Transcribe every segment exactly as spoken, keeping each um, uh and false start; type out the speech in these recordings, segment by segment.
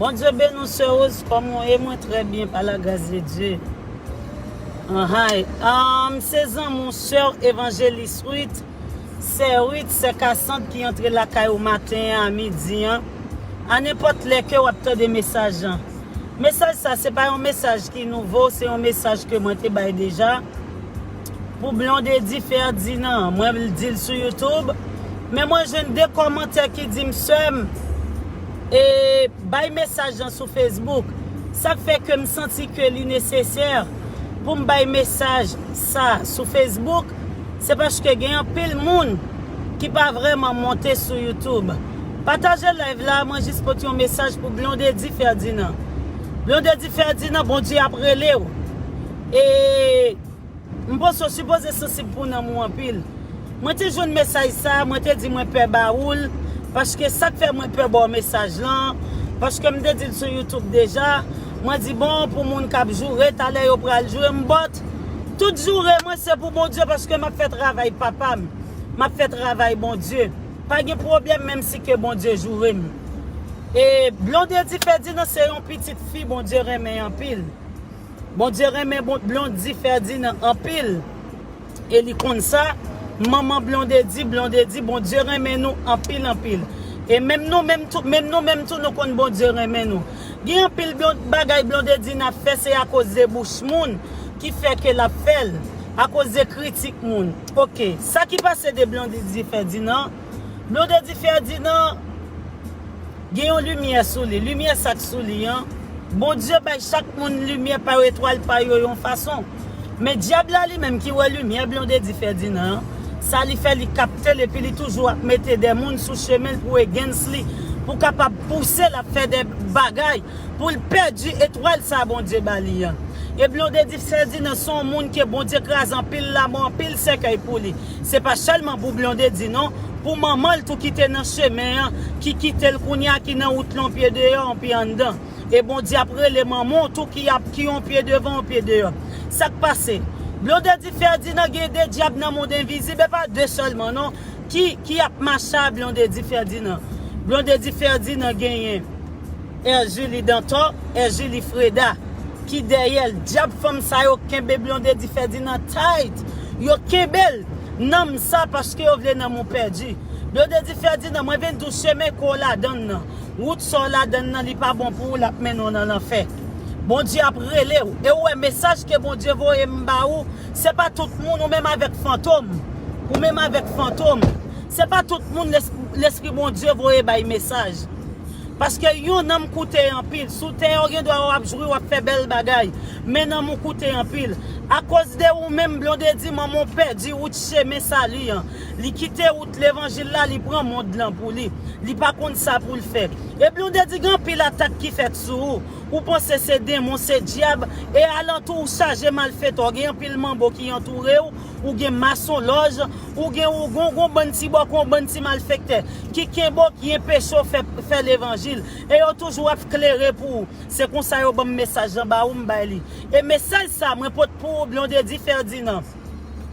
Bondye beni w, sè Rose, kòman w ye? Mwen trè byen, pa la gras de Dye. Anhay, um, se zanmi w, sè Evanjelis Ruth, sè Ruth, sè Kasant ki antre lakay ou maten an, a midi an, a nenpòt lè ke w ap tande mesaj lan. Mesaj sa, se pa yon mesaj ki nouvo, se yon mesaj ke mwen te bay deja. Pou Blondedy Ferdinand, mwen di l sou YouTube. Men mwen jwenn de kòmantè ki di m, sè m, e, bay mesaj lan sou Facebook. Sa k fè ke m santi ke li nesesè pou m bay mesaj sa sou Facebook, se paske gen anpil moun ki pa vrèman monte sou YouTube. Pataje live la, mwen jis pote yon mesaj pou Blondedy Ferdinand. Blondedy Ferdinand, Bondye ap rele w. E M panse w sipoze sansib pou nanm ou anpil. Mwen te jwenn mesaj sa, mwen te di mwen pè ba ou l, paske sa k fè mwen pè ba w mesaj lan, paske m te di l sou YouTube deja, mwen di bon, pou moun k ap joure, talè yo pral joure m, but tout joure mwen se pou Bondye, paske m ap fè travay papa m, m ap fè travay Bondye. Pa gen pwoblèm, menm si ke Bondye joure m. E Blondedy Ferdinand se yon pitit fi Bondye renmen anpil. Bondye renmen bon, Blondedy Ferdinand anpil. E li konn sa. Manman Blondedy, Blondedy, Bondye renmen nou anpil, anpil. E menm nou menm tou, menm nou menm tou, nou konn Bondye renmen nou. Gen anpil Blon-, bagay Blondedy n ap fè, se akoz de bouch moun ki fè ke l ap fè l, akoz de kritik moun. Oke, sa ki pase de Blondedy Ferdinand? Blondedy Ferdinand gen yon limyè sou li. Limyè sa k sou li an, Bondye bay chak moun limyè pa yo, etwal pa yo yon fason. Men dyab la li menm ki wè limyè Blondedy Ferdinand an, sa li fè, li kapte l epi li toujou ap mete de moun sou chemen l pou against li, pou kapab pouse l ap fè de bagay pou l pèdi etwal sa Bondye ba li an. E Blondedy Ferdinand se yon moun ke Bondye kraze anpil lanmò, anpil sèkèy pou li. Se pa sèlman pou Blondedy non, pou manman l tou ki te nan chemen an, ki kite l kounye a, ki nan wout lan, yon pye deyò, yon pye anndan. E Bondye ap rele manman w tou ki ap, ki yon pye devan, yon pye deyò. Sa k pase? Blondedy Ferdinand gen de dyab nan mond envizib, e pa de sèlman non, ki, ki ap mache a Blondedy Ferdinand. Blondedy Ferdinand genyen Erjulie Dantor, Erjulie Freda, ki dèyè l. Dyab fanm sa yo kenbe Blondedy Ferdinand tight. Yo kenbe l. Nanm sa paske yo vle nanm ou pèdi. Blondedy Ferdinand, mwen vin di w chemen ke w ladann nan. Wout sa w ladann nan, li pa bon pou ou, l ap mennen w nan lanfè. Bondye ap rele w. E w wè mesaj ke Bondye voye m ba ou, se pa tout moun, ou menm avèk fantom. Ou menm avèk fantom. Se pa tout moun les-, Lespri Bondye voye bay mesaj. Paske yon nanm koute anpil. Sou tè a, w gen dwa w ap jwi, w ap fè bèl bagay. Men nanm ou koute anpil. Akoz de ou menm, Blondedy, manman w pèdi wout chemen sali an. Li kite wout levanjil la, li pran mond lan pou li. Li pa konn sa pou l fè. E Blondedy, gen anpil atak ki fèt sou ou. Ou panse se denmon, se dyab. E alantou ou chaje malfetè. Gen anpil manbo ki antoure w. Ou gen masonlòj. Ou gen, ou gen, ou gen yon bann ti bòkò, yon bann ti malfektè ki kenbe w, ki anpeche w fè, fè levanjil. E yo toujou ap klere pou ou. Se konsa yo ban m mesaj lan ba ou, m bay li. E mesaj sa, mwen pot pou ou, Blondedy Ferdinand.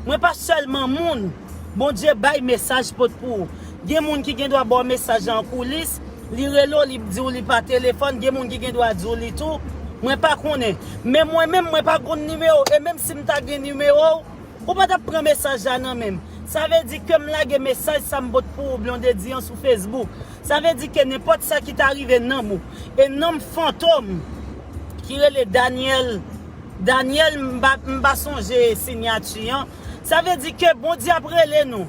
Mwen pa sèlman moun. Bondye bay mesaj pot pou ou. Gen moun ki gen dwa ba w mesaj la an koulis, li rele w, li di w li pa telefòn, gen moun ki gen dwa di w li tou. Mwen pa konnen. Men mwen menm, mwen pa konn nimewo w. E menm si m ta gen nimewo w, ou pa t ap pran mesaj la nan men m. Sa vle di ke m lage mesaj sa m pot pou ou, Blondedy an, sou Facebook. Sa vle di ke nenpòt sa ki ta rive nanm ou, e nanm fantom ki rele Daniel, Daniel, m pa, m pa sonje siyati an. Sa vle di ke Bondye ap rele nou.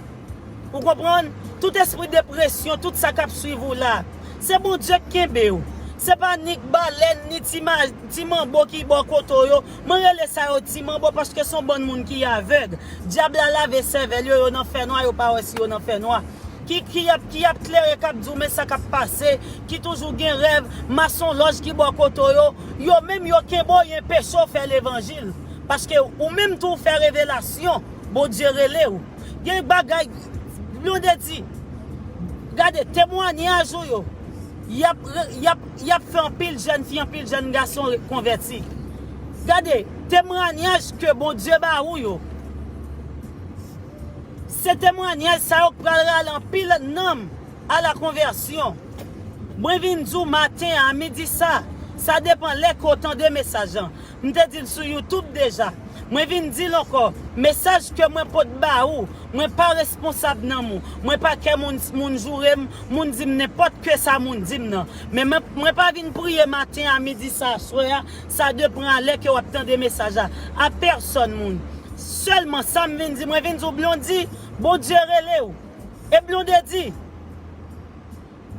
Ou konprann? Tout espri depresyon, tout sa k ap swiv ou la, se Bondye k kenbe w. Se pa ni balèn, ni ti ma-, ti manbo ki bò kote w yo. Mwen rele sa yo ti manbo paske se yon bann moun ki avèg. Dyab la lave sèvèl yo, yo nan fènwa, yo pa wè si yo nan fènwa. Ki, ki ap, ki ap klere, k ap di w men sa k ap pase, ki toujou gen rèv, masonlòj ki bò kote w yo, yo menm yo kenbe w, yo anpeche w fè levanjil. Paske ou menm tou w fè revelasyon, Bondye rele w. Gen bagay, Blondedy, gade, temwanyaj ou yo, y ap, y ap, y ap fè anpil jèn fi, anpil jèn gason re-, konvèti. Gade, temwanyaj ke Bondye ba ou yo, se temwanyaj sa yo k pral rale anpil nanm a la konvèsyon. Mwen vin di w maten an, a midi sa, sa depann lè ke w tande mesaj lan. M te di l sou YouTube deja. Mwen vin di l ankò, mesaj ke mwen pot ba ou, mwen pa responsab nanm ou. Mwen pa kè moun, moun joure m, moun di m nenpòt ke sa moun di m nan. Men mwen, mwen pa vin priye maten a, midi sa, aswè a, sa depann a lè ke w ap tande mesaj la. A pèsòn moun. Sèlman sa m vin di, mwen vin di w Blondy, Bondye rele w. E Blondedy,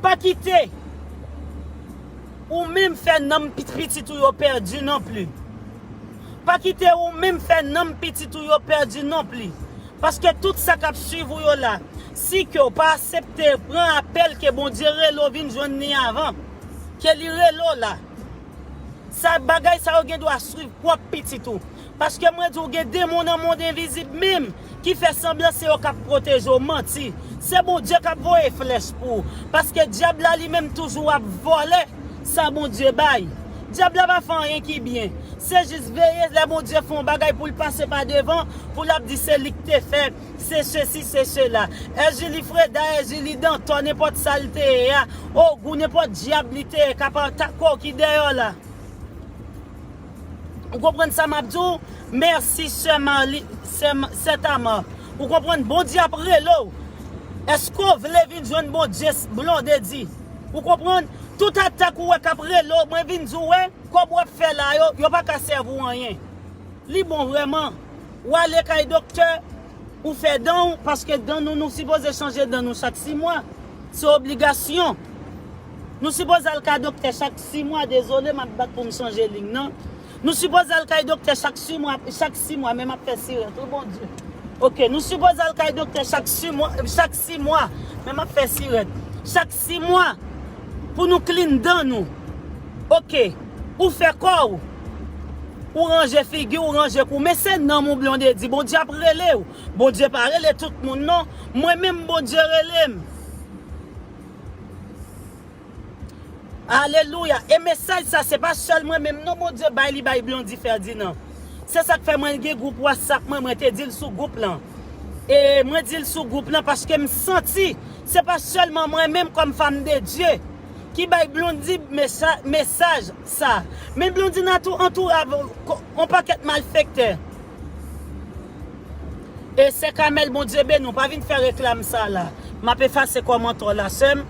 pa kite ou menm fè nanm pit-, pitit ou yo pèdi non pli. Pa kite ou menm fè nanm pitit ou yo pèdi non pli. Paske tout sa k ap swiv ou yo la, si ke w pa aksepte pran apèl ke Bondye rele w vin jwenn li avan, ke li rele w la, sa, bagay sa yo gen dwa swiv pwòp pitit ou. Paske mwen di w gen demon nan mond envizib menm ki fè sanblan se yo k ap pwoteje w, manti. Se Bondye k ap voye flèch pou ou. Paske dyab la li menm toujou ap vòlè sa Bondye bay. Dyab la pa fè anyen ki byen. Se jis veye lè Bondye fè yon bagay pou l pase pa devan, pou l ap di se li k te fè, se sesi, se sela. Èjili Freda, Èjili Dantò, nenpòt sa l te ye a, Ogou, nenpòt dyab li te ye, k ap atake w ki dèyè w la. Ou konprann sa m ap di w? Mèsi, sè Marli, sè, sè Tama. Ou konprann? Bondye ap rele w. Èske w vle vin jwenn Bondye, Blondedy? Ou konprann? Tout atak ou wè k ap rele w, mwen vin di w, wè, kòb w ap fè la yo, yo pa ka sèvi w anyen. Li bon vrèman. W ale kay doktè, ou fè dan w, paske dan nou, nou sipoze chanje dan nou chak sis mwa. Se obligasyon. Nou sipoze al kay doktè chak sis mwa, dezole, m ap bat pou m chanje liy nan. Nou sipoze al kay doktè chak sis mwa, chak sis mwa, men m ap fè sirèt, wi Bondye. Oke, nou sipoze al kay doktè chak sis mwa, chak sis mwa, men m ap fè sirèt. Chak sis mwa, pou nou clean dan nou. Oke, ou fè kò w, ou ranje figi w, ou ranje kou w, men se nanm ou Blondedy, Bondye ap rele w. Bondye pa rele tout moun non. Mwen menm Bondye rele m. Alelouya. E mesaj sa, se pa sèl mwen menm non Bondye bay, li bay Blondy Ferdinand. Se sa k fè mwen gen gwoup WhatsApp mwen, mwen te di l sou gwoup lan. E mwen di l sou gwoup lan paske m santi se pa sèlman mwen menm kòm fanm de Dye ki bay Blondy mesa-, mesaj sa. Men Blondy nan tou antoure avè yon pakèt malfektè. E sè Kamèl, Bondye beni w, pa vin fè reklam sa la. M ap efase kòmantè w la, sè m.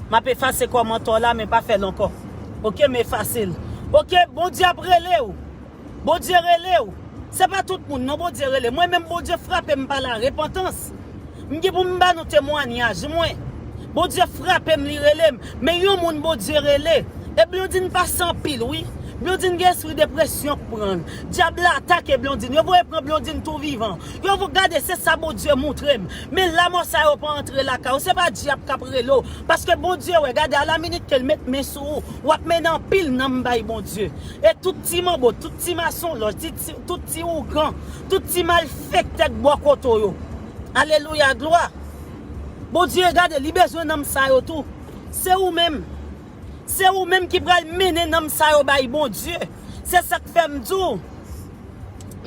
M ap efase kòmantè w la, men pa fè l ankò. Oke, m efase l. Oke, Bondye ap rele w. Bondye rele w. Se pa tout moun non Bondye rele. Mwen menm Bondye frape m pa larepantans. M gen pou m ba nou temwayaj mwen. Bondye frape m, li rele m. Men yon moun Bondye rele. E Blondine pase anpil wi. Blondine gen espri depresyon k pran l. Dyab la atake Blondine. Yo voye pran Blondine tou vivan. Yo vo-, gade, se sa Bondye moutre m. Men lanmò sa yo pa antre lakay ou. Se pa dyab k ap rele w. Paske Bondye wè, gade, a la minit ke l met men sou ou, w ap mennen anpil nanm bay Bondye. E tout ti manbo, tout ti masonlòj, ti, ti, tout ti ougan, tout ti malfektè k bò kote w yo. Alelouya, glwa. Bondye, gade, li bezwen nanm sa yo tou. Se ou menm. Se ou menm ki pral mennen nanm sa yo bay Bondye. Se sa k fè m di w.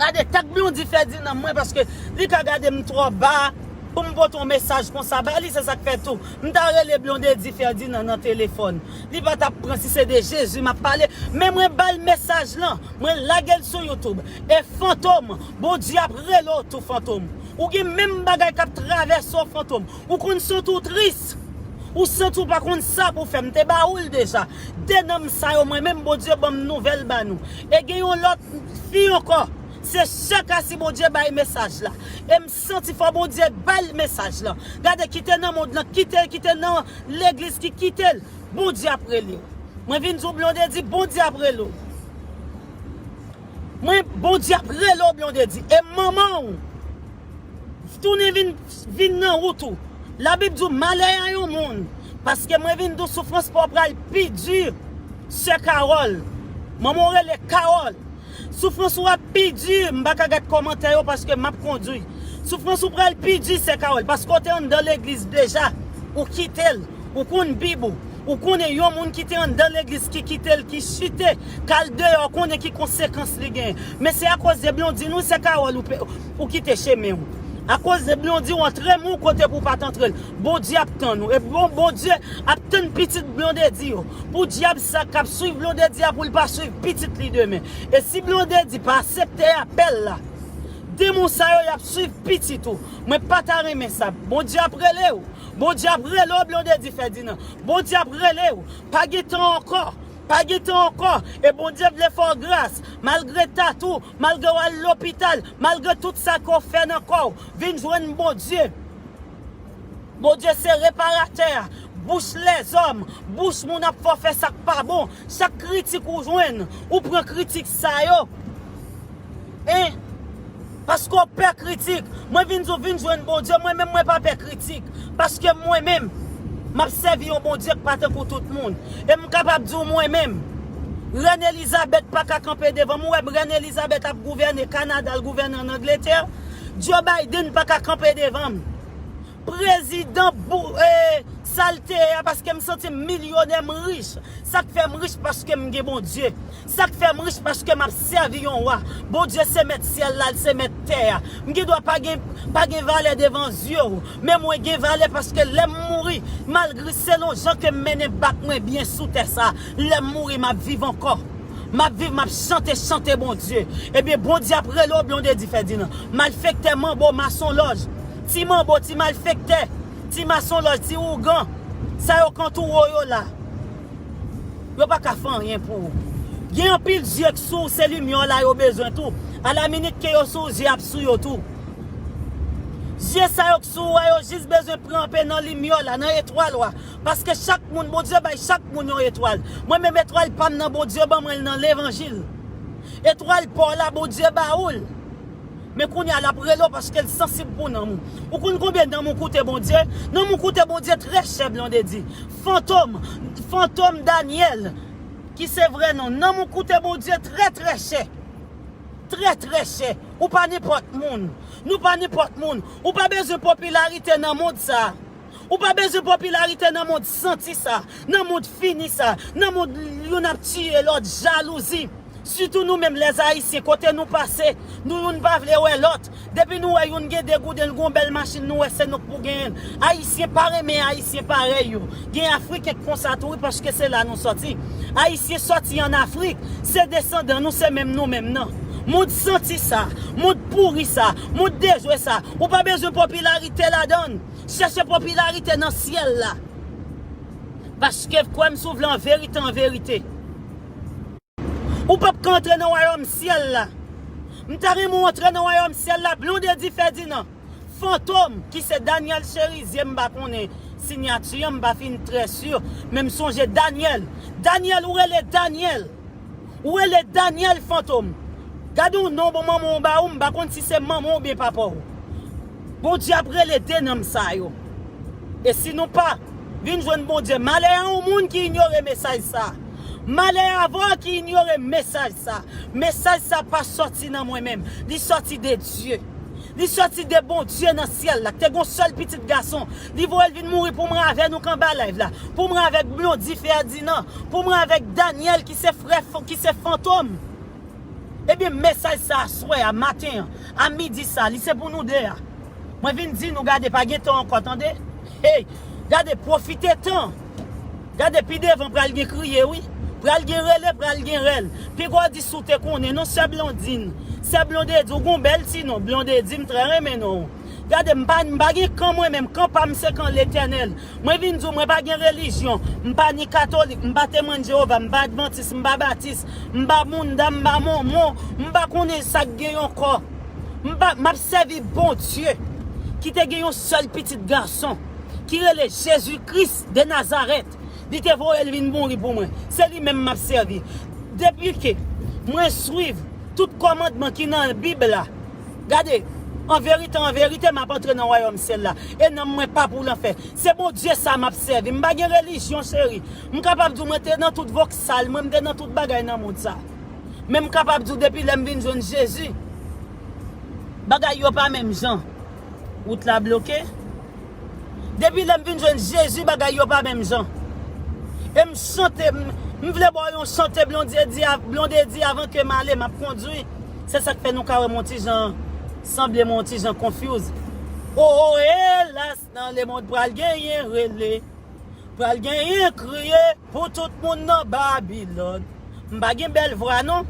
Gade, tag Blondy Ferdinand mwen, paske li ka gade m twò ba pou m pote yon mesaj konsa ba li, se sa k fè tou. M ta rele Blondedy Ferdinand nan telefòn. Li pa t ap pran si se de Jezi m ap pale. Men mwen ba l mesaj lan. Mwen lage l sou YouTube. E Fantom, Bondye ap rele w tou, Fantom. Ou gen menm bagay k ap travèse w, Fantom. Ou konn santi w tris. Ou santi w pa konn sa pou w fè. M te ba ou l deja. De nanm sa yo, mwen menm, Bondye ban m nouvèl ba nou. E gen yon lòt fi ankò. Se sè Kasi Bondye bay mesaj la. E m santi fò Bondye ba l mesaj lan. Gade, kite nan mond lan, kite, kite nan legliz ki kite l. Bondye ap rele w. Mwen vin di w, Blondedy, Bondye ap rele w. Mwen, Bondye ap rele w, Blondedy. E manman w, tounen vin, vin nan wout ou. Labib di w, malè a yon moun. Paske mwen vin di w, soufrans pa w pral pi di, sè Carole. Manman w rele Carole. Soufrans ou ap pi di, m pa ka gad kòmantè yo paske m ap kondui. Soufrans ou pral pi di, sè Carole, paske w te anndan legliz deja. Ou kite l. Ou konn Bib ou. Ou konnen yon moun ki te anndan legliz ki kite l, ki chite, k al deyò, ou konnen ki konsekans li genyen. Men se akoz de Blondine wi, sè Carole, ou pe-, ou kite chemen w. Akoz de Blondedy, w antre moun kote pou w pa t antre l. Bondye ap tann ou. E bon, Bondye ap tann pitit Blondedy yo. Pou dyab sa k ap swiv Blondedy a, pou l pa swiv pitit li demen. E si Blondedy pa aksepte apèl la, demon sa yo, y ap swiv pitit ou. Mwen pa ta renmen sa. Bondye ap rele w. Bondye ap rele w, Blondedy Ferdinand. Bondye ap rele w. Pa gen tan ankò. Pa gen tan ankò. E Bondye vle fè w gras. Malgre tatou, malgre w al lopital, malgre tout sa ke w fè nan kò w, vin jwenn Bondye. Bondye se reparatè a. Bouch lèzòm, bouch moun ap fè w fè sa k pa bon. Chak kritik ou jwenn, ou pran kritik sa yo. Hein? Paske w pè kritik. Mwen vin di w vin jwenn Bondye, mwen menm mwen pa pè kritik. Paske mwen menm, m ap sèvi yon Bondye k pa tankou tout moun. E m kapab di w mwen menm, Rèn Elizabeth pa ka kanpe devan m. Ou wè Rèn Elizabeth ap gouvène Kanada, l gouvène ann Angletè. Joe Biden pa ka kanpe devan m. Prezidan bou, e, salte a, paske m santi m milyonè, m rich. Sa k fè m rich? Paske m gen Bondye. Sa k fè m rich? Paske m ap sèvi yon wa. Bondye se mèt syèl la, l se mèt tè a. M gen dwa pa gen, pa gen valè devan zye w, men mwen gen valè paske lè m mouri, malgre selon jan ke m mennen bak mwen byen sou tè sa, lè m mouri, m ap viv ankò. M ap viv, m ap chante, chante Bondye. Ebyen, Bondye ap rele w, Blondedy Ferdinand. Malfektè, manbo, masonlòj, ti manbo, ti malfektè, ti masonlòj, ti ougan, sa yo k antoure w yo la, yo pa ka fè anyen pou ou. Gen anpil zye k sou ou, se limyè w la yo bezwen tou. Alaminit ke yo sou ou, zye ap sou yo tou. Zye sa yo k sou ou a, yo jis bezwen pran anpe nan limyè w la, nan etwal ou a. Paske chak moun, Bondye bay chak moun yon etwal. Mwen menm etwal pa m nan, Bondye ban mwen l nan levanjil. Etwal pa w la, Bondye ba ou l. Men kounye a l ap rele w paske l sansib pou nanm ou. Ou konn konbyen nanm ou koute Bondye? Nanm ou koute Bondye trè chè, Blondedy. Fantom, Fantom Daniel, ki se vrè non. Nanm ou koute Bondye trè, trè chè. Trè, trè chè. Ou pa nenpòt moun. Nou pa nenpòt moun. Ou pa bezwen popilarite nan mond sa. Ou pa bezwen popilarite nan mond santi sa, nan mond fini sa, nan mond youn ap tiye lòt, jalouzi. Sitou nou menm lèzayisyen, kote nou pase, nou youn pa vle wè lòt. Depi nou wè youn gen de gouden, l gon bèl machin, nou wè se nou k pou genyen l. Ayisyen pa renmen Ayisyen parèy yo. Gen Afriken k konsa tou wi, paske se la nou sòti. Ayisyen sòti ann Afrik, se desandan nou, se menm nou menm nan. Mond santi sa, mond pouri sa, mond dejwe sa. Ou pa bezwen popilarite ladan l. Chèche popilarite nan syèl la. Paske kwè m si w vle an verite, an verite, ou p ap ka antre nan wayòm syèl la. M ta renmen w antre nan wayòm syèl la, Blondedy Ferdinand. Fantom, ki se Daniel Cherizier, m pa konnen siyati an, m pa fin trè si, men m sonje Daniel. Daniel, ou rele Daniel. Ou rele Daniel Fantom. Gade yon non bon manman w ba ou, m pa konn si se manman w oubyen papa w. Bondye ap rele de nanm sa yo. E si nou pa vin jwenn Bondye, malè a yon moun ki inyore mesaj sa. Malè avè w ki inyore mesaj sa. Mesaj sa pa sòti nan mwen menm. Li sòti de Dye. Li sòti de Bondye nan syèl la, k te gon sèl pitit gason. Li voye l vin mouri pou mwen avè nou k anba live la. Pou mwen avèk Blondy Ferdinand. Pou mwen avèk Daniel ki se frè, ki se Fantom. Ebyen, mesaj sa aswè a, maten an, a midi sa, li se pou nou de a. Mwen vin di nou, gade, pa gen tan ankò, tande. Hey, gade, pwofite tan. Gade, pi devan pral gen kriye, wi. Pral gen rele, pral gen rèl. Piga w di si w te konnen, non, sè Blondine. Sè Blondedy, ou gon bèl ti non, Blondedy, m trè renmen non w. Gade, m pa, m pa gen kan mwen menm, kan pa m se kan Letènèl. Mwen vin di w, mwen pa gen relijyon. M pa ni katolik, m pa Temwen Jewova, m pa advantis, m pa batis, m pa mounda, m pa monmon, m pa konnen sa k gen yon kò. M pa, m ap sèvi Bondye ki te gen yon sèl pitit gason ki rele Jezi Kris de Nazarèt. Li te voye l vin mouri pou mwen. Se li menm m ap sèvi. Depi ke mwen swiv tout kòmandman ki nan Bib la, gade, an verite, an verite, m ap antre nan wayòm syèl la. E nanm mwen pa pou lanfè. Se Bondye sa m ap sèvi. M pa gen relijyon, cheri. M kapab di w mwen te nan tout voksal, mwen m te nan tout bagay nan mond sa. Men m kapab di w depi lè m vin jwenn Jezi, bagay yo pa menm jan. Wout la bloke. Depi lè m vin jwenn Jezi, bagay yo pa menm jan. E m chante, m, m vle ba w yon chante Blondedy, Blondedy avan ke m ale, m ap kondwi. Se sa k fè nou ka wè m yon ti jan, sanble m yon ti jan confuse. O, elas, nan lemonn pral genyen rele, pral genyen kriye pou tout moun nan Babilòn. M pa gen bèl vwa, non.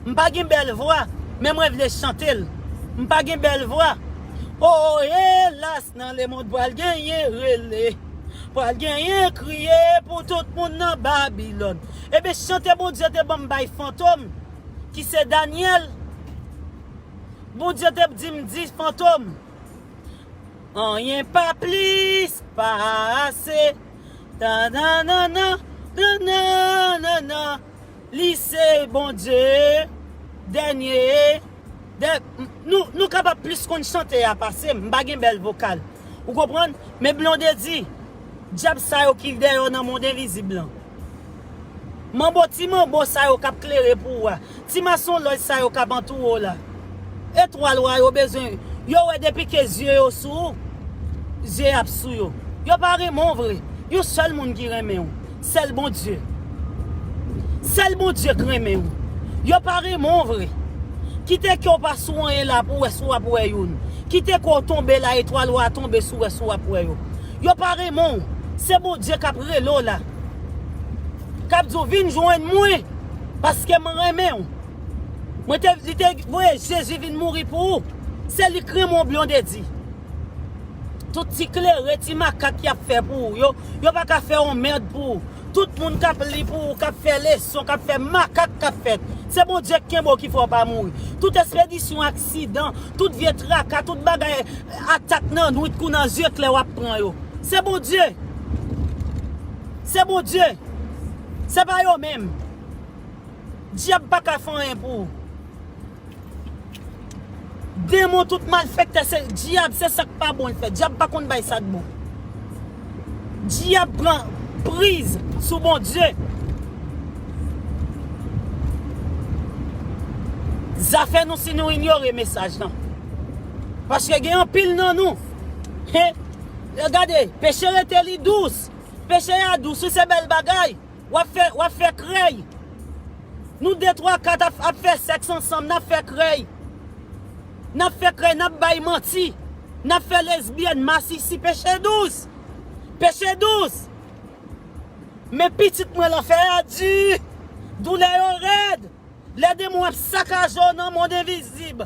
M pa gen bèl vwa, men mwen vle chante l. M pa gen bèl vwa. O, elas, nan lemonn pral genyen rele, pral genyen kriye pou tout moun nan Babilòn. Ebyen, chante Bondye te ban m bay Fantom, ki se Daniel. Bondye te di m, di Fantom, anyen pa plis pase. Tananana, tananana. Li se Bondye dènye. Dè, nou, nou kapab plis konn chante a pase m. M pa gen bèl vokal. Ou konprann? Men Blondedy, dyab sa yo ki dèyè w nan mond envizib lan. Manbo, ti manbo sa yo k ap klere pou ou a. Ti masonlòj sa yo k ap antoure w la. Etwal wa yo bezwen, yo wè depi ke zye yo sou ou, zye ap sou yo. Yo pa renmen w vre. Yon sèl moun ki renmen w. Sèl Bondye. Sèl Bondye k renmen w. Yo pa renmen w vre. Kite ke w pa sou anyen la pou w wè si w ap wè youn. Kite ke w tonbe la, etwal wa tonbe si w wè si w ap wè yo. Yo pa renmen w. Se Bondye k ap rele w la. K ap di w, vin jwenn mwen, paske m renmen w. Mwen te, li te voye Jezi vin mouri pou ou. Se li k renmen w, Blondedy. Tout ti klere, ti makak y ap fè pou ou yo, yo pa ka fè yon mèd pou ou. Tout moun k ap li pou ou, k ap fè leson, k ap fè makak k ap fèt. Se Bondye k kenbe w ki fè w pa mouri. Tout espedisyon aksidan, tout vye traka, tout bagay atak nan nwit kou nan zye klè w ap pran yo. Se Bondye. Se Bondye. Se pa yo menm. Dyab pa ka fè anyen pou ou. Demon, tout malfektè, se dyab, se sa k pa bon l fè. Dyab pa konn bay sa k bon. Dyab pran priz sou Bondye. Zafè nou si nou inyore mesaj lan. Paske gen anpil nan nou. He, gade, peche rete li dous. Peche a dous, wi, se bèl bagay. W ap fè, w ap fè krèy. Nou de, twa, kat ap, ap fè sèks ansanm, n ap fè krèy. N ap fè krèy, n ap bay manti. N ap fè lesbyèn, masisi, peche dous. Peche dous. Men pitit mwen, lanfè a di. Doulè yo rèd. Lè demon ap sakaje w nan mond envizib.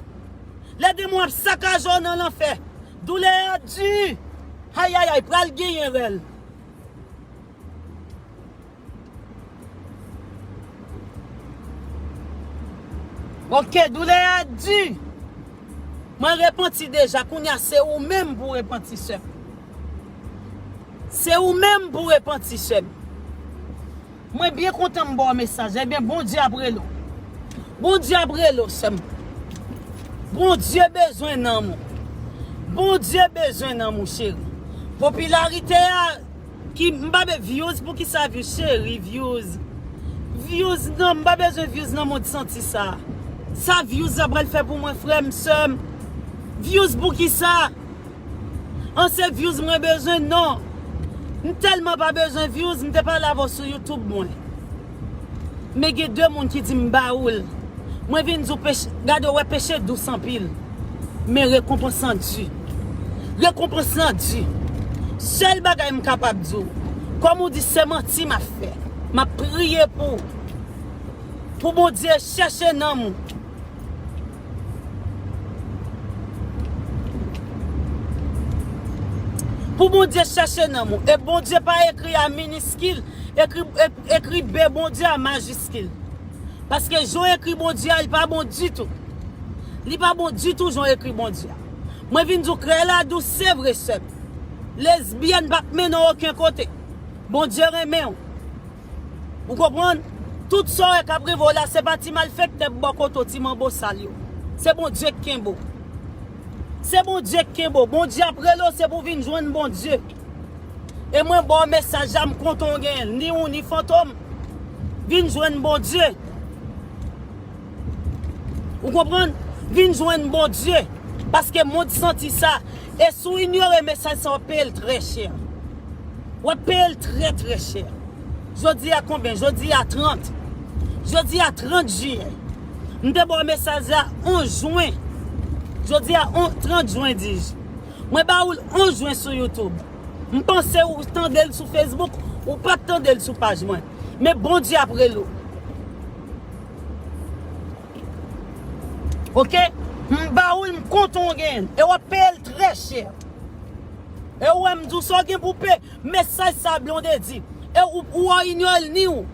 Lè demon ap sakaje w nan lanfè. Doulè a di. Ayayay, pral genyen rèl. Ok, doulè a di. Mwen repanti deja, kounye a se ou menm pou repanti, sè m. Se ou menm pou repanti, sè m. Mwen byen kontan m ba w mesaj. Ebyen, Bondye ap rele w. Bondye ap rele w, sè m. Bondye bezwen nanm ou. Bondye bezwen nanm ou, cheri. Popilarite a, ki, m pa be-, views, poukisa views, cheri, views? Views, non, m pa bezwen views nan mond santi sa. Sa views la pral fè pou mwen, frè m, sè m? Views poukisa? An, se views mwen bezwen, non. M tèlman pa bezwen views, m te pale avè w sou YouTube mwen. Men gen de moun ki di m ba ou l. Mwen vin di w peche, gade w wè peche dous anpil. Men rekonpans lan di. Rekonpans lan di. Sèl bagay m kapab di w, kòm ou di se manti m ap fè, m ap priye pou ou. Pou Bondye chèche nanm ou. Pou Bondye chèche nanm ou. E Bondye pa ekri a miniskil, ekri, ek-, ekri B Bondye a majiskil. Paske jan w ekri Bondye a, li pa bon ditou. Li pa bon ditou jan w ekri Bondye a. Mwen vin di w krèy la dous, se vre, sè m. Lesbyèn p ap mennen w okenn kote. Bondye renmen w. Ou konprann? Tout sa w wè k ap rive w la, se pa ti malfektè bò kote w, ti manbo sal yo. Se Bondye k kenbe w. Se Bondye k kenbe w. Bondye ap rele w, se pou w vin jwenn Bondye. E mwen ba w mesaj la, m kontan w genyen l, ni ou ni Fantom. Vin jwenn Bondye. Ou konprann? Vin jwenn Bondye. Paske mond santi sa. E si w inyore mesaj sa, w ap peye l trè chè. W ap peye l trè, trè chè. Jodi a konbyen? Jodi a trant. Jodi a trant jiyè. M te ba w mesaj la onz jen. Jodi a on, trant jen, dis. Mwen ba ou l onz jwen sou YouTube. M panse ou tande l sou Facebook, ou pa t tande l sou paj mwen. Men Bondye ap rele w. Oke? M ba ou l, m kontan w genyen l. E w ap peye l trè chè. E ou wè m di w sa w gen pou peye. Mesaj sa Blondedy. E ou, ou a inyore l ni ou.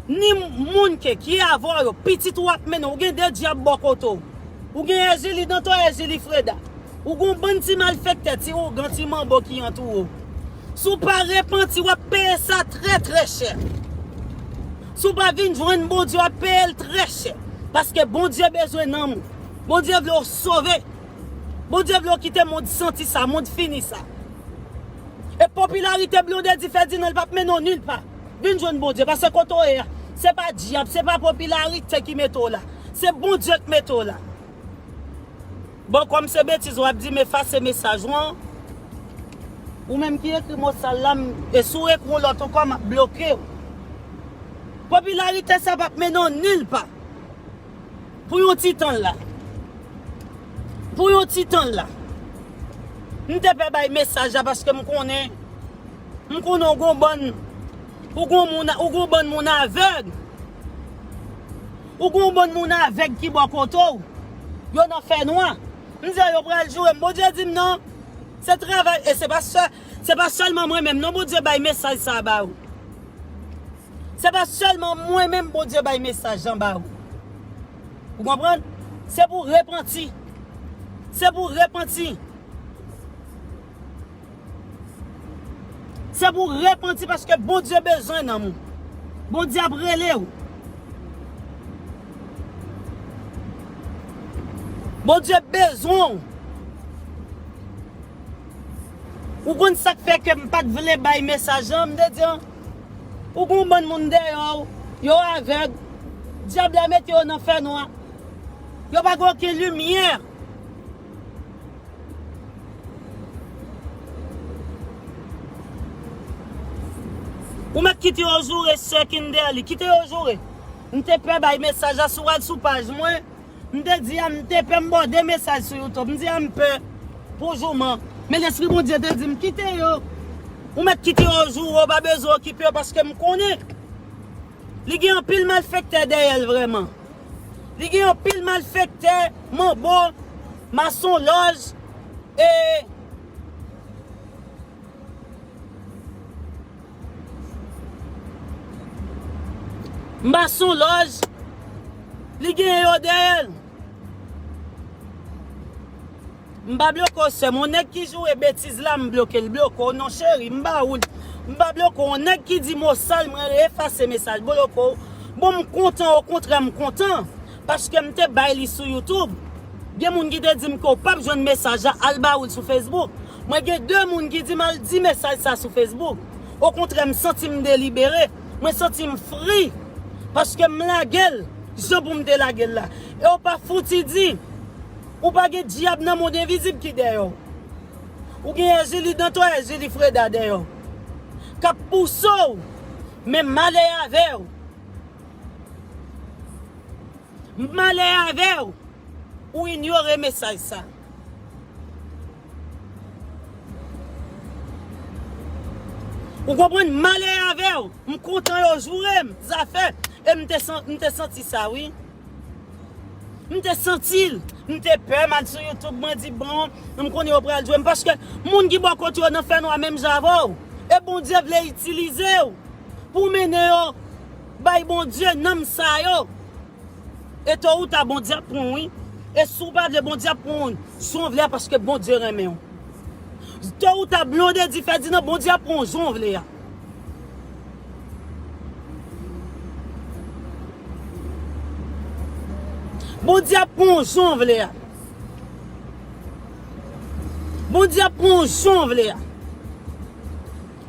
Ni moun ke ki avè w yo. Pitit ou ap mennen. Ou gen de dyab bò kote w. Ou gen Èjili Dantò, Èjili Freda. Ou gon bann ti malfektè, ti ougan, ti manbo ki antoure w. Si w pa repanti, w ap peye sa trè, trè chè. Si w pa vin jwenn Bondye, w ap peye l trè chè. Paske Bondye bezwen nanm ou. Bondye vle w sove. Bondye vle w kite mond santi sa, mond fini sa. E popilarite Blondedy Ferdinand, l p ap mennen w nil pa. Vin jwenn Bondye, paske kote w ye a, se pa dyab, se pa popilarite ki mete w la. Se Bondye k mete w la. Bon, kòm se betiz w ap di, m efase mesaj ou an. Ou menm ki ekri mo sal la, m, e si w ekri yon lòt ankò, m ap bloke w. Popilarite sa p ap mennen w nil pa. Pou yon ti tan la. Pou yon ti tan la. M te pè bay mesaj la paske m konnen, m konnen w gon bann, ou gon moun, ou gon bann moun avèg. Ou gon bann moun avèg ki bò kote w. Yo nan fènwa. M di yo pral joure m. Bondye di m non. Se travay, e se pa sè-, se pa sèlman mwen menm non Bondye bay mesaj sa a ba ou. Se pa sèlman mwen menm Bondye bay mesaj lan ba ou. Ou konprann? Se pou repanti. Se pou repanti. Se pou repanti paske Bondye bezwen nanm ou. Bondye ap rele w. Bondye bezwen w. Ou konn sa k fè ke m pa t vle bay mesaj lan, m te di an, ou gon bann moun dèyè w, yo avèg, dyab la mete yo nan fènwa, yo pa gen okenn limyè. Ou mèt kite yo joure sè Kinderly, kite yo joure. M te pè bay mesaj la, si w al sou paj mwen, m te di a, m te pè, m ba w de mesaj sou YouTube. M di a, m pè pou jouman. Men Lespri Bondye te di m, kite yo. Ou mèt kite yo joure, ou pa bezwen okipe yo, paske m konnen li gen anpil malfektè dèyè l vrèman. Li gen anpil malfektè, manbo, masonlòj, e masonlòj, li genyen yo dèyè l. M pa bloke w, sè m. Yon nèg ki joure betiz la, m bloke l, bloke w non, cheri, m ba ou l. M pa bloke w. Yon nèg ki di mo sal, mwen efase mesaj, bloke w. Bon, m kontan, okontrè, m kontan. Paske m te bay li sou YouTube. Gen moun ki te di m ke w p ap jwenn mesaj la, al ba ou l sou Facebook. Mwen gen de moun ki di m al di mesaj sa sou Facebook. Okontrè, m santi m delibere. Mwen santi m fri. Paske m lage l jan pou m te lage l la. E w pa fouti di, ou pa gen dyab nan mond envizib ki dèyè w. Ou gen Èjili Dantò, Èjili Freda dèyè w. K ap pouse w, men malè avè w. Malè avè w, ou inyore mesaj sa. Ou konprann? Malè avè w, m kontan yo joure m, zafè, e m te san-, m te santi sa, wi. M te santi l, m te pè, m al sou YouTube, mwen di, bon, m konnen yo pral jwe m, paske moun ki bò kote yo nan fènwa menm jan avè w, e Bondye vle itilize w pou mennen yo bay Bondye nanm sa yo. E to ou ta Bondye ap pran w, wi. E si w pa vle Bondye ap pran w, jan w vle a, paske Bondye renmen w. To ou ta Blondedy Ferdinand, Bondye ap pran w jan w vle a. Bondye ap pran w jan w vle a. Bondye ap pran w jan w vle a.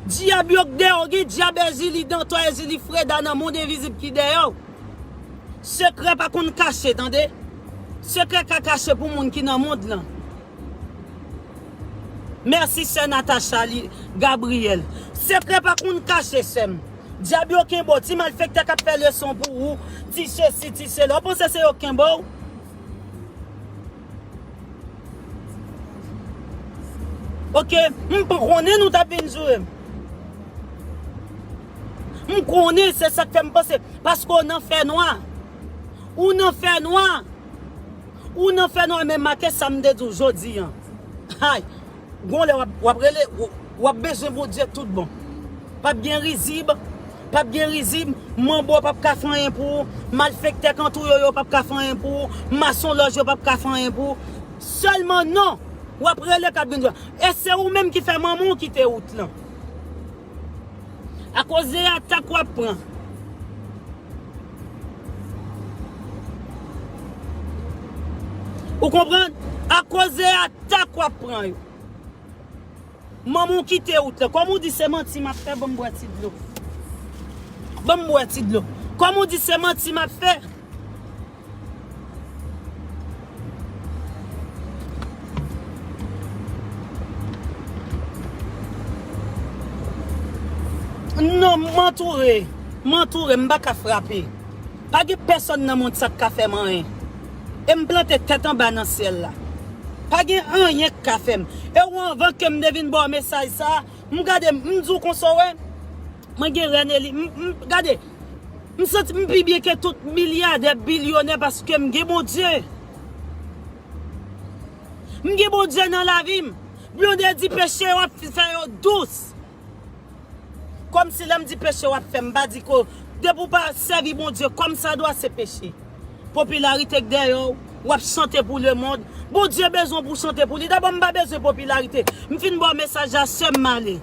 Dyab yo k dèyè w, gen dyab Èjili Dantò, Èjili Freda nan mond envizib ki dèyè w. Sekrè pa konn kache, tande. Sekrè ka kache pou moun ki nan mond lan. Mèsi, sè Natacha li, Gabriel. Sekrè pa konn kache, sè m. Dyab yo kenbe w, ti malfektè k ap fè leson pou ou, ti sesi, ti sela. Ou panse se yo k kenbe w? Ok, m p-, konnen nou t ap vin joure m. M konnen se sa k fè m panse. Paske w nan fènwa. Ou nan fènwa. Ou nan fènwa, men make sa m te di w jodi a. Hay! Gon lè w ap, w ap rele, w, w ap bezwen Bondye tout bon. P ap gen rizib, p ap gen rizib, manbo p ap ka fè anyen pou ou, malfektè k antoure w yo p ap ka fè anyen pou ou, masonlòj yo p ap ka fè anyen pou ou. Sèlman non, w ap rele k ap vin jwenn. E se ou menm ki fè manman w kite wout lan. Akoz de atak w ap pran. Ou konprann? Akoz de atak w ap pran yo. Manman w kite wout lan. Kòm ou di se manti m ap fè, ban m bwè ti dlo. Ban m bwè ti dlo. Kòm ou di se manti m ap fè. Non, m antoure. M antoure, m pa ka frape. Pa gen pèsonn nan mond sa k ka fè m anyen. E m plante tèt anba nan syèl la. Pa gen anyen k ka fè m. E ou anvan ke m te vin ba w mesaj sa, m gade, m di w konsa w wè. Mwen gen rèn eli. M, m, gade, m santi m pi byen ke tout milyadè, bilyonè paske m gen Bondye. M gen Bondye nan lavi m. Blondedy, peche w ap fè yo dous. Kòmsi lè m di peche w ap fè, m pa di ke depi w pa sèvi Bondye kòmsadwa se peche. Popilarite k dèyè w, w ap chante pou lemonn. Bondye bezwen w pou w chante pou li. Dabò, m pa bezwen popilarite. M fin ba w mesaj la, sè m, m ale.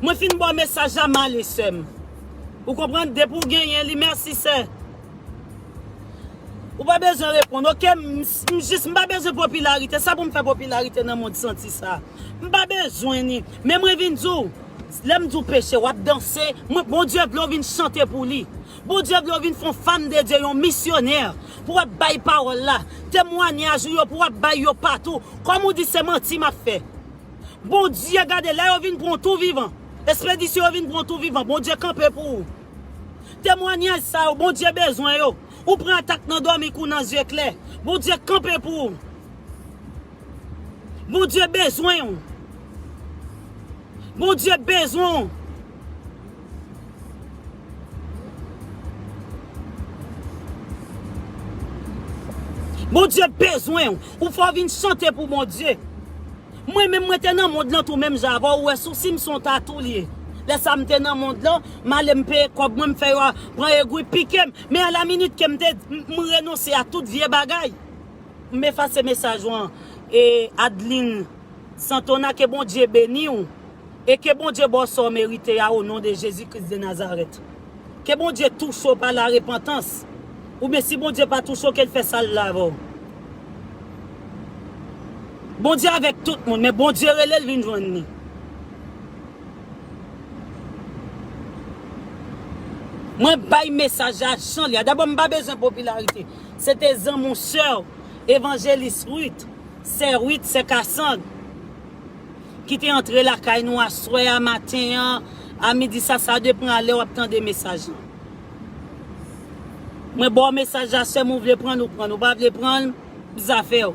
Mwen fin ba w mesaj la, m ale, sè m. Ou konprann? Depi w genyen li, mèsi, sè. Ou pa bezwen reponn, oke? M, m jis, m pa bezwen popilarite. Sa pou m fè popilarite nan mond santi sa? M pa bezwen ni. Men mwen vin di w, lè m di w peche, w ap danse. Mwen, Bondye vle w vin chante pou li. Bondye vle w vin fè yon fanm de Dye, yon misyonè, pou w ap bay pawòl la. Temwanyaj ou yo, pou w ap bay yo patou. Kòm ou di, se manti m ap fè. Bondye, gade, lè yo vin pran w tou vivan, espedisyon yo vin pran w tou vivan, Bondye kanpe pou ou. Temwanyaj sa yo, Bondye bezwen yo. Ou pran atak nan dòmi kou nan zye klè. Bondye kanpe pou ou. Bondye bezwen w. Bondye bezwen w. Bondye bezwen w. Ou fò vin chante pou Bondye. Mwen menm, mwen te nan mond lan tou menm jan avè w, ou wè sousi m se yon tatou li ye. Lè sa m te nan mond lan, m ale m peye kòb mwen, m fè yo a, pran egwi, pike m. Men a la minit ke m te, m, m renonse a tout vye bagay. M efase mesaj ou an, e Adeline Santona, ke Bondye beni w, e ke Bondye ba w sa w merite a, o non de Jezi Kris de Nazarèt. Ke Bondye touche w pa larepantans. Oubyen si Bondye pa touche w, ke l fè sa l vle avè w. Bondye avèk tout moun, men Bondye rele l vin jwenn li. Mwen bay mesaj la jan li a. Dabò, m pa bezwen popilarite. Se te zanmi w, sè w, evanjelis Ruth, sè Ruth, sè Cassandre, ki te antre lakay nou aswè a, maten an, a midi sa, sa depann a lè w ap tande mesaj lan. Mwen ba w mesaj la, sè m, ou vle pran l, ou pran l, ou pa vle pran l, zafè w.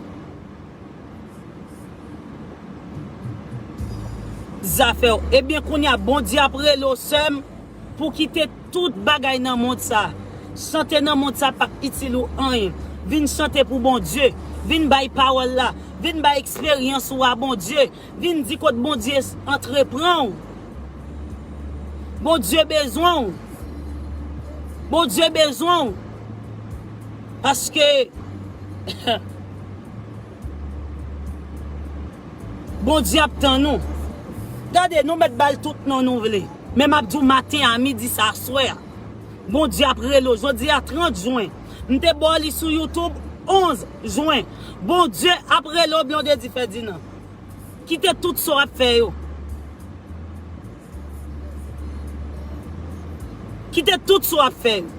Zafè w. Ebyen, kounye a, Bondye ap rele w, sè m, pou kite tout bagay nan mond sa. Chante nan mond sa p ap itil ou anyen. Vin chante pou Bondye. Vin bay pawòl la. Vin bay eksperyans ou a Bondye. Vin di kot Bondye antreprann w. Bondye bezwen w. Bondye bezwen w. Paske Bondye ap tann ou. Gade, nou mèt ba l tout non nou vle. Men m ap di w maten a, midi sa, aswè a. Bondye ap rele w. Jodi a, trant jen. M te ba w li sou YouTube, onz jen. Bondye ap rele w, Blondedy Ferdinand. Kite tout sa w ap fè yo. Kite tout sa w ap fè yo.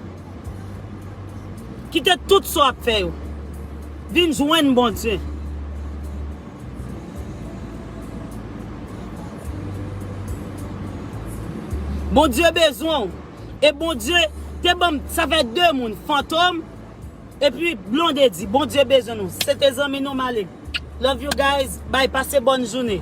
Kite tout sa w ap fè yo. Vin jwenn Bondye. Bondye bezwen w. E Bondye te ban m, sa fè de moun, Fantom, epi Blondedy, Bondye bezwen nou. Se te zanmi nou, m ale. Love you guys. Bye, pase bòn jounen.